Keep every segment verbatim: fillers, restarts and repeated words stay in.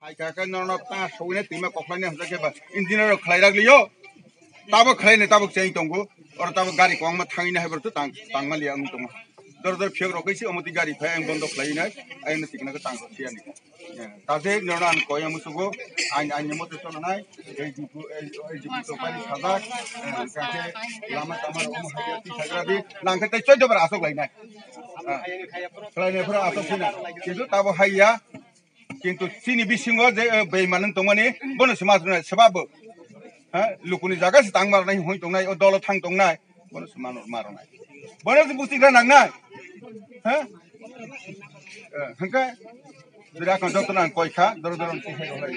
Ai kaka norno ta sogwini twima koklaini hamjakhe ba engineer rok khlai rak liyo. Tabok khlaini tabok cheng tongo. Oro tabok gari kwbangma thangwini hai borok tang tangma liya wng tongo. Dor dor phiyok rok kaisi omo twi gari phai ang bondo khlai nai. Ayang no tikna ko tang phiya ni. Taje norno ang koya musugo. Ang ang mote cholo nai. Ei jibu ei ei jibu to pani sajak. Kake lama tama omo hai ti sagra di. Nang khe tei choi dobar asok lai nai. Khlai nai phura asok sina. Kintu tabok hai ya. Kintu chini bisingo je, eh, beiman wng tongmani, bono se ma rwnai, sebabo. Ha? Lukuni jaga se tang marnai, hoi tongnai, o dolo thang tongnai, bono se ma rwnai. Bono se busti gra nangnai. Ha? Eh, hwnkhe, jera kon joto nang koi kha, doro doro si hai rwnai.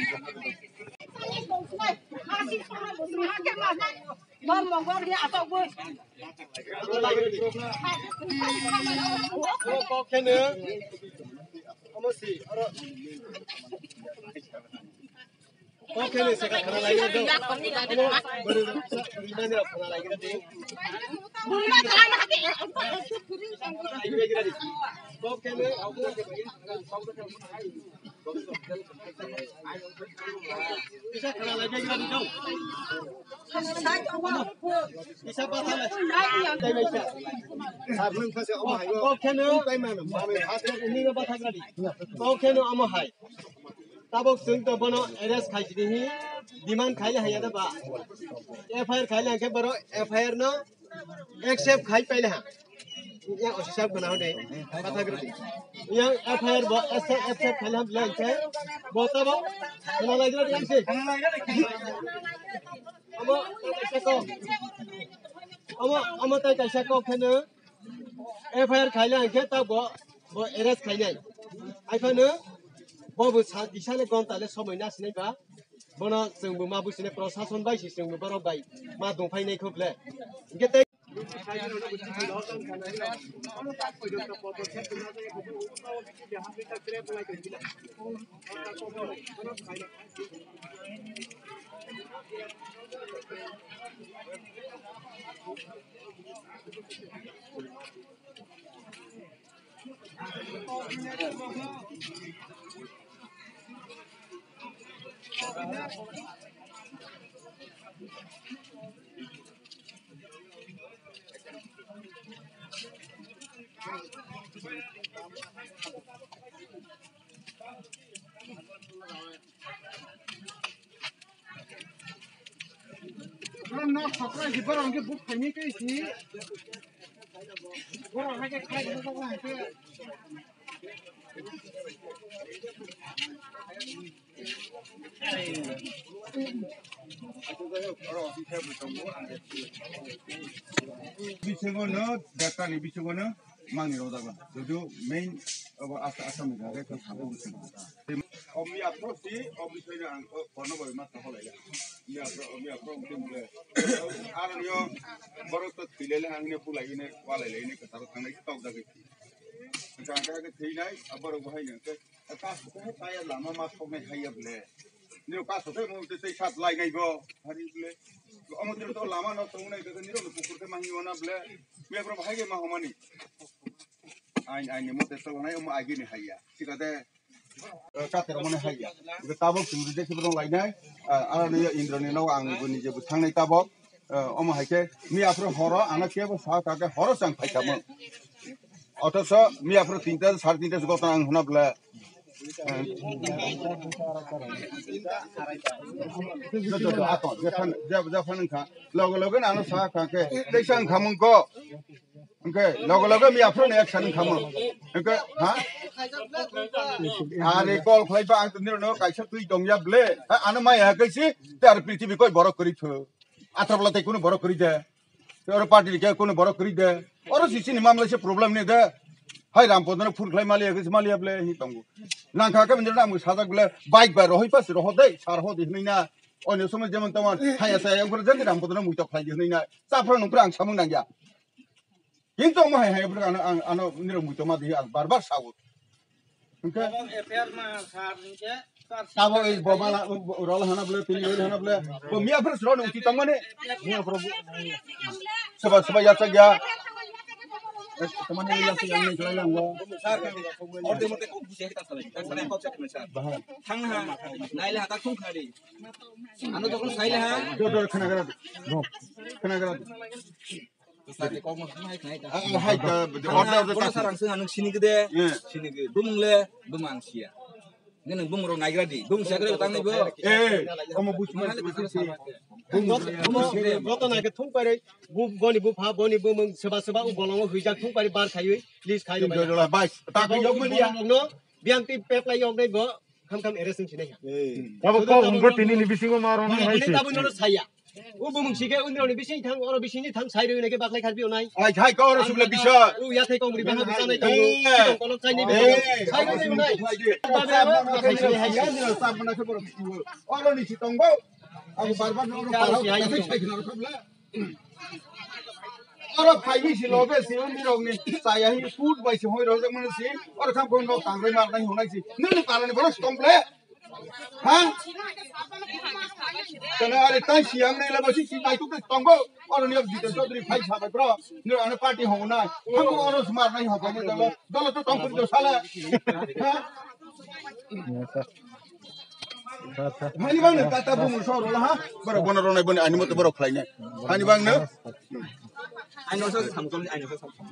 Kok kheno omo hai. Tabok chwng to bono arrest khai sidi hi demand khai le haya da ba. F I R khai le hwnkhe borok F I R no accept khai paile ha. Yang officer bana hode. Kata gidi. Yang F I R bo accept, accept khai le ha bla hwnkhe bo tabok khana lai gidi yang se. Omo kaisa kok. Omo, omo tai kaisa kok kheno F I R khaina hwnkhe ta bo, bo arrest khainai. Haiphano bo bo sa kisa le gonta le somoi na sinai ba. Bono chwng bo ma businai, prosason bai si chwng bo borok bai ma dongphai nai kho ble. Hwnkhe tei Bro, no, sakra si, bro, angke buk khaini ke si. Bro, hake khai, bro, hake. Bisingo no, data ni bisingo no, mangni rojak ba. Jojo main abo asa asa ni gare ko sabo bisingo. Omi apro si, omi soina ang ko kono boy ma to holai ya. Omi apro, omi apro, omi apro. Aro yo, borok to thilele ang ne pulai ne, walai le ne, kataro tangai tok dagi. Kangka ke theinai, abar bahai ne. Kaso khe taya lama ma thoknai haiya ble. Niro kaso khe mo tei sat lai nai bo. Hari ble. Omo tiro to lama no tongnai khe niro no pukur khe ma hiyo na ble. Mia pro bahai khe ma homani. Ain ain ni mote tolonai omo agi ni haiya. Sikate. Kater mone haiya. Tabok chumri je khibro lai nai. Ara ni Indra ni no ang bo nije bo thangnai tabok. Eh, omo hai khe mi aphuru horo ano kebo sa ka khe horo chang phai kamo. Othocho mi aphuru tinta, sare tinta se gotna ang huna bwle. Eh, jo, jo, jo, ato, jephan, jep-, jephan wngkha. Loge loge no ano sa ka khe, teisa wngkha mung ko. Hwnkhe loge loge mi aphuru no ek sani wngkha mung. Hwnkhe, ha? Are call khlai ba ang to nirok no kaisa twi tong ya bwle. Ha, ano maya kaisi, te ar prithibi koi borok kwrwi thung. Athra bwla tei kunu borok kwrwi de. Tei oro party ni khe kunu borok kwrwi de. Oro sisi ni mamla se problem ni de. Hai Ram Podon no phone khlai maliya khe maliya ble hi tongo. Nang kha khe bini ram sajak ble bike bai rohoi pas roho de sar ho de hinai na. Onyo somoi jemon tomon haya saya ungkura jati Ram Podon no muitok khlai di hinai na. Chapra nungkura ang samung nang ya. Kintu omo hai hai bwrwk ano ang ano nirok muitok ma di ang bar bar sao. Hwnkhe F I R ma sar hwnkhe sar. Tabo ei bo mala, rol hana bole, tini rol hana bole. Bo miya phuru sro nung ti tongmani. Miya phuru soba soba yachak ya. Tamani ila si yang ni chalai lang go. Sir, order mote kok busi hai ta salai. Ta salai kok chat sir. Thang ha. Naile ha ta thung khari. Ano jokon saile ha. Jor jor khana gara. Khana gara. Sir, kok mo hai khai ta. Ah, hai ta, order, order. Kono sir ang sing anung sini gede. Sini gede. Bumung le, bumang sia. Nini bumung rok naigra di. Bumung sakre tang ni bo. Eh, omo busi. Joto naikhe thung pairwi, bu, boni bupha, boni bumung, soba soba u bolongo huijak thung pairwi bar khaiwi, list khaiwi. Tin jola bai. Ta yok mani ya. Biyang ti pep lai yok dai bo, kham kham arrest wng sinai. Abo kok hwngo tini ni bisingo ma rwna hai se. Abo nono saya. U bumung sike undro ni bising thang, oro bising ni thang, sai rwi nai ke baklai kharbi onai. Ai, hai ko oro sugla bisa. U ya thai kong ri bang bisa nai kong. Kong kolok sai ni bisa. Sai rwi nai. Oro ni si tongbo. Ang bar bar no oro para sai sai no khabla. Oro phai ni si loge si undi rok ni saya hi food bai si hoi rojak mani si. Oro kham kon no tang bai mar nai honai si. Nini para ni bono si tong ble. Ha? Kana ari tai si ang nei laba si si tai tuk tongbo. Oro ni Jiten Chaudhary phai sa bai bro. Ni ano party honai. Kham oro si mar nai ho bai dolo. Dolo to tong kun do sala. Ha? Hani bang ne kata bu muso ro ha. Borok bono ronai boni ani moto borok khlai nai. Hani bang ne. Ani moso samkom ani moso samkom.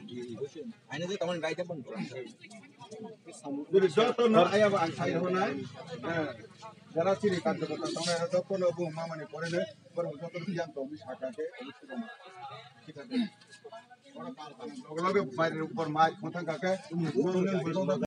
Ani je kaman gai ta bang. Jadi joto no aya ba ang sai ro nai. Jara chiri kan to to nai joto no bu mama ni pore ne. Borok joto yang to mi saka ke. Loge loge bai upor mai khotang ka ke.